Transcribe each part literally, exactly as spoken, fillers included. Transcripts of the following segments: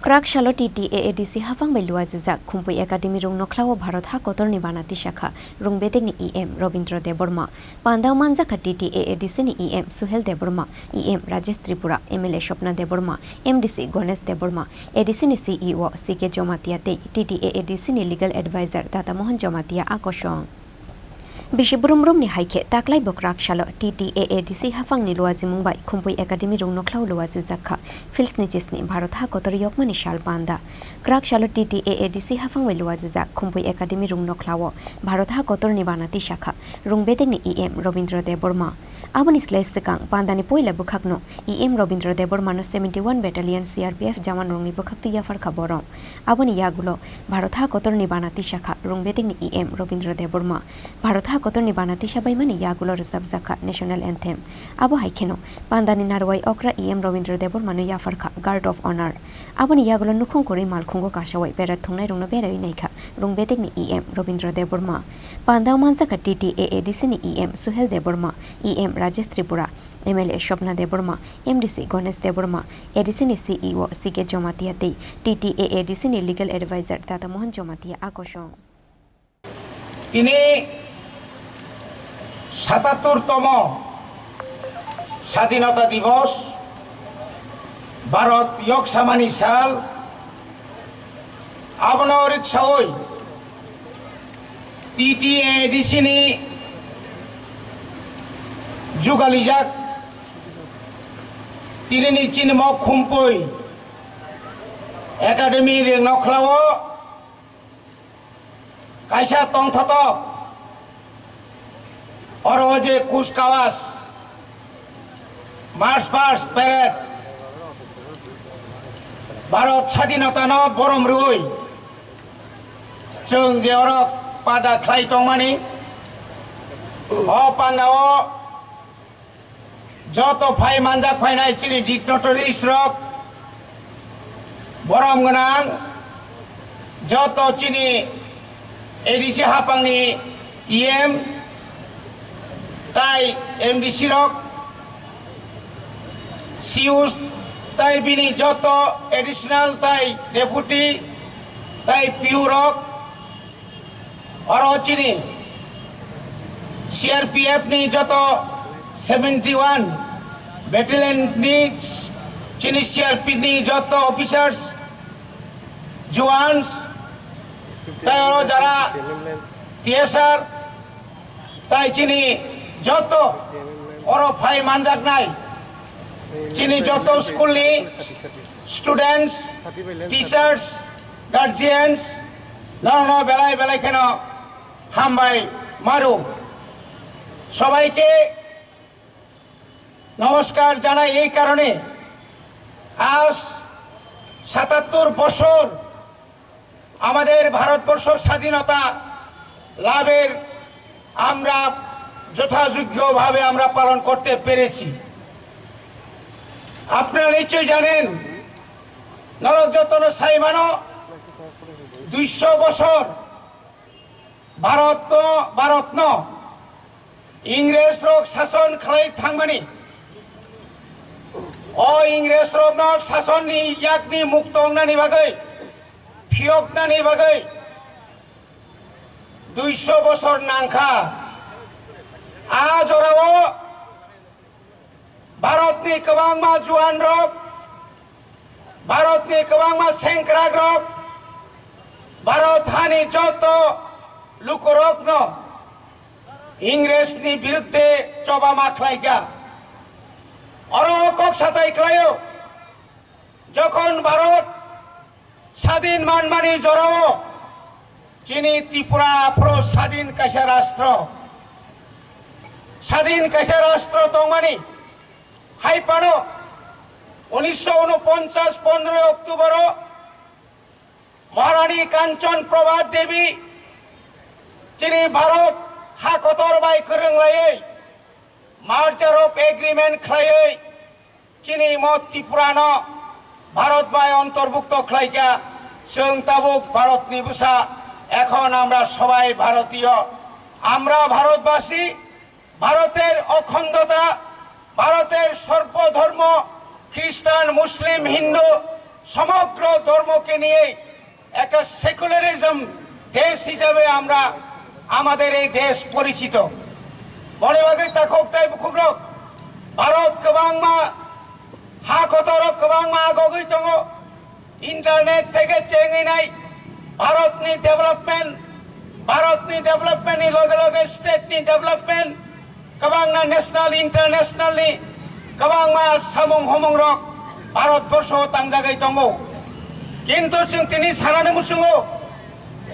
Kwrak salo T T A A D C haphang bai luajijak Khumpui Academy rung nokhlao Bharat ha kotorni bana tisakha rung bedekni E M Robindra Debbarma. Pandao manjakha T T A A D C ni E M Suhel Debbarma, E M Rajesh Tripura, M L A Swapna Debbarma, M D C Ganesh Debbarma, A D C ni C E O C K Jamatia tei T T A A D C ni Legal Advisor Data Mohan Jamatia a kosong. Bisi brum brumni hai khe taklai bo kwrak salo T T A A D C haphangni luajimung bai Khumpui Academy rung nokhlao luajijak kha Fields ni chisni Bharat ha kotor yokmani sal panda. Kwrak salo T T A A D C haphang bai luajijak Khumpui Academy rung nokhlao Bharat ha kotorni bana tisakha rung bedekni E M Robindra Debbarma. Aboni slai swkang pandani poila bwkhakno E M Robindra Debbarmano seventy one Battalion C R P F jawanrokni bwkhaktwi yapharkha borok. Aboni yagulo Bharat ha kotorni bana tisakha rung bedekni E M Robindra Debbarma. Bharat ha kotorni bana tisa baimani yagulo rwchapjakha National Anthem. Abo hai kheno pandani narwai okra E M Robindra Debbarmano yapharkha Guard of Honor. Aboni yagulo nukhung kwrwi malkhungo kasawai berat thungnairokno beraiwi naikha rung bedekni E M Robindra Debbarma. Pandao manjakha T T A A D C ni E M Suhel Debbarma, E M Rajesh Tripura, M L A Swapna Debbarma, M D C Ganesh Debbarma, A D C ni C E O C K Jamatia tei T T A A D C ni Legal Advisor Data Mohan Jamatia a kosong. Tini satattor tomo Sadinota Divos, Bharat Yok Samani Sal, abono riksawi T T A D C ni jugalijak tinini chinimo Khumpui Academy reng nokhlao kaisa tongthotok oro je Kuch Kawas March Past Parade Bharat Sadinotano borom rwui chwng je oro pada khlai tongmani o pandao joto phai manjak phainai chini dignitaries rok, borom gwnang joto chini A D C haphangni E M tai M D C rok, C E O tai bini joto additional tai deputy tai P O rok, oro chini C R P F ni joto seventy one battalion ni chini C R P ni joto officers, jawans, tai oro jara T S R, tai chini joto oro phai manjaknai chini joto school ni students, teachers, guardians, norokno belai belai kheno hambai maru. সবাইকে নমস্কার জানাই এই কারণে, আজ সাতাত্তর বছর আমাদের ভারতবর্ষ স্বাধীনতা লাভের আমরা যথাযোগ্যভাবে আমরা পালন করতে পেরেছি। আপনারা নিশ্চয়ই জানেন, নরক যতন সাইমানো দুইশো বছর ভারত, ভারতনো ইংরেজ রক শাসন খালাই থাংমানি, ও ইংরেজ রক শাসননি ইয়াকনি মুক্ত অংনানি বাগৈ, ফিয়কনানি বাগৈ দুইশো বছর নাংখা। আজ ওরাও ভারতনি কবাংমা জুয়ান রক, ভারতনি কবাংমা সেংক্রাক রক, ভারত হানি যত লুকরকনো ইংরেজনি বিরুদ্ধে চবা মাখলাইগা। অর কক সাতাই ক্লায়ো, যখন ভারত স্বাধীন মানমানি জরাও, চিনি ত্রিপুরা আফ্রো স্বাধীন কাইসা রাষ্ট্র, স্বাধীন কাইসা রাষ্ট্র তংমানি, হাইপানো উনিশশো ঊনপঞ্চাশ পনেরোই অক্টোবরও মহারানী কাঞ্চন প্রভা দেবী চিনি ভারত হাকতর বাই করংলাইয়ে মার্জার অফ এগ্রিমেন্ট খাইয়ে চিনি মত ত্রিপুরানো ভারত বাই অন্তর্ভুক্ত খাইকা। চং তাবুক ভারতনি বুসা। এখন আমরা সবাই ভারতীয়, আমরা ভারতবাসী। ভারতের অখণ্ডতা, ভারতের সর্বধর্ম, খ্রিস্টান, মুসলিম, হিন্দু, সমগ্র ধর্মকে নিয়ে একটা সেকুলারিজম দেশ হিসাবে আমরা আমাদের এই দেশ পরিচিত। মনে বাগে তাকক তাই বুকুগ্রক ভারত গবাংমা হা কতরক গবাংমা আগগই দङ। ইন্টারনেট থেকে চেঙে নাই ভারতনি ডেভেলপমেন্ট, ভারতনি ডেভেলপমেন্টনি লগে লগে স্টেটনি development, kwbangma national, international ni kwbangma samung humung rok Bharat borsho tangjagwi tongo. Kintu chwng tini sanani muchungo,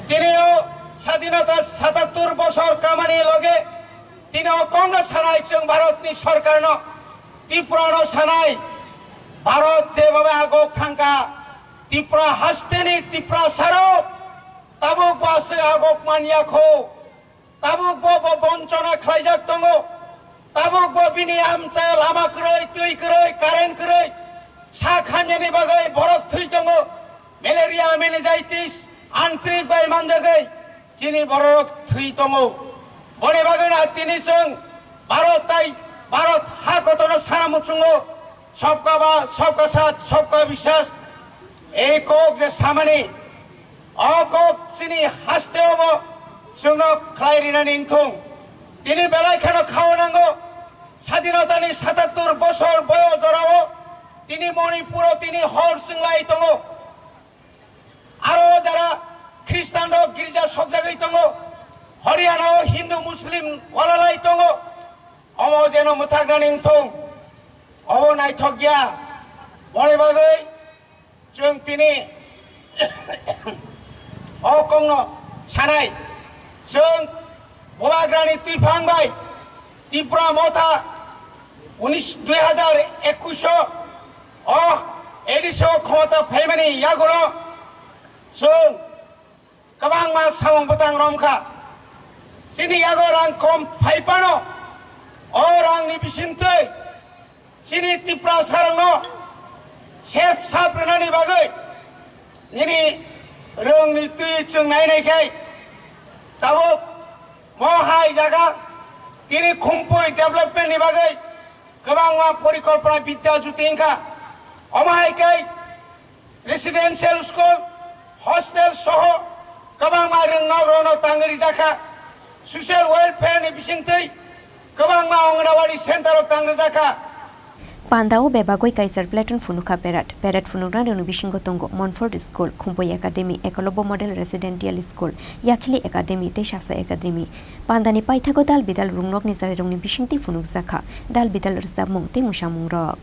tini o sadinata satattur bosor kamani loge tini o Congress sanai chwng Bharat ni sorkar no, Tripura no sanai, Bharat jebhabe agok thangkha, Tripura hasteni Tripura sarok tabuk bo aswk agok man yakho. Tabuk bo, bo bonchona khlaijak tongo. Tabuk bo bini amchaya lama kwrwi, twi kwrwi, current kwrwi, sak hamyani bagwi borok thwi tongo. Malaria, meningitis, antrik bai manjagwi chini borok thwi tongo. Boni bagwi na tini chwng Bharat tai, Bharat ha kotorno sana muchungo, sabka ba, sabka saath, sabka biswas, ei kok je samani, o kok chini haste obo chwngno khlai rinani wngthung. Tini belai kheno khao nango, sadinotani satattur bosor boyo jorao tini Manipuro tini hor chwnglai tongo. Aro jara Khristan rok girja sokjagwi tongo, Haryana o Hindu Muslim walalai tongo, omo jeno mwthaknani wngthung, obo naithok ya, boni bagwi chwng tini o kokno sanai, chwng Bubagrani twiphang bai Tipra Motha unis, dui hajar ekush o, o A D C o khomota phaimani yagulo chwng kwbangma samung bwtang romkha. Chini yago rang kom phai phano, o rangni bisingtwi chini Tiprasarokno sep sap rwnani bagwi nini rwngni twi chwng nai nai khai tabuk mo hai jaga tini Khumpui development ni bagwi kwbangma porikolpona Bidya Jyoti wngkha. Omo hai khe residential school, hostel soho kwbangma rwngnok rokno tangwi rijak kha. Social welfare ni bisingtwi kwbangma Anganwadi center rok tang rijak kha. Panda o bebagwi kaisar platoon phunukha parade. Parade phunuknai rokni bisingo tongo Montfort School, Khumpui Academy, Ekolobya Model Residential School, Yakhili Academy tei Sasa Academy. Pandani paithago dal bidal rwngnokni chwrairokni bisingtwi phunukjakha dal bidal rwchapmung tei mwsamung rok.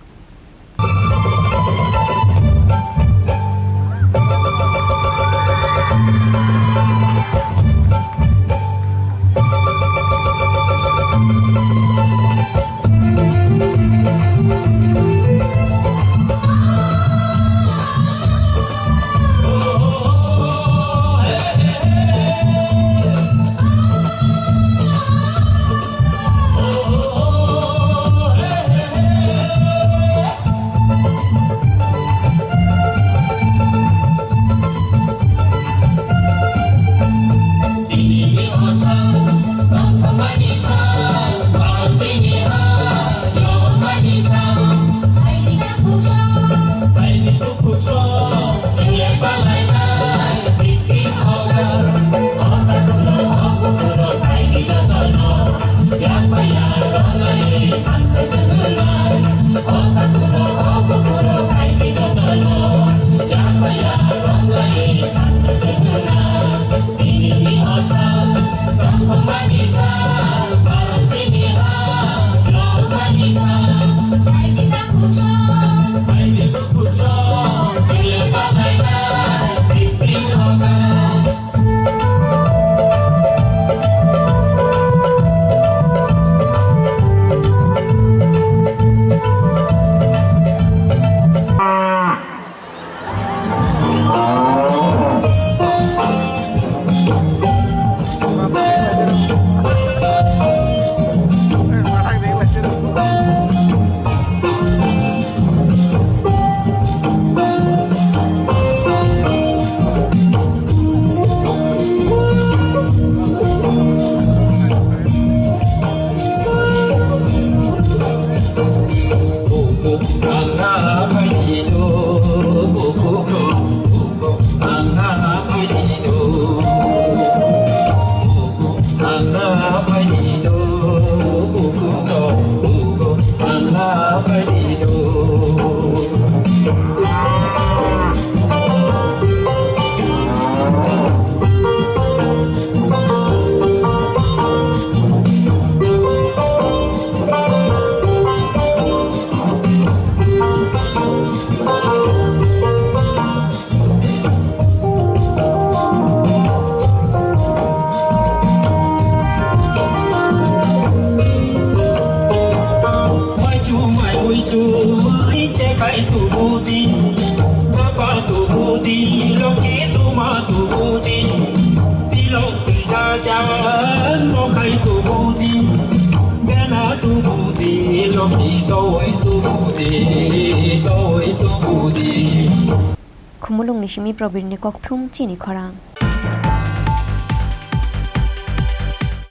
Simi Probirni kokthum chini khorang.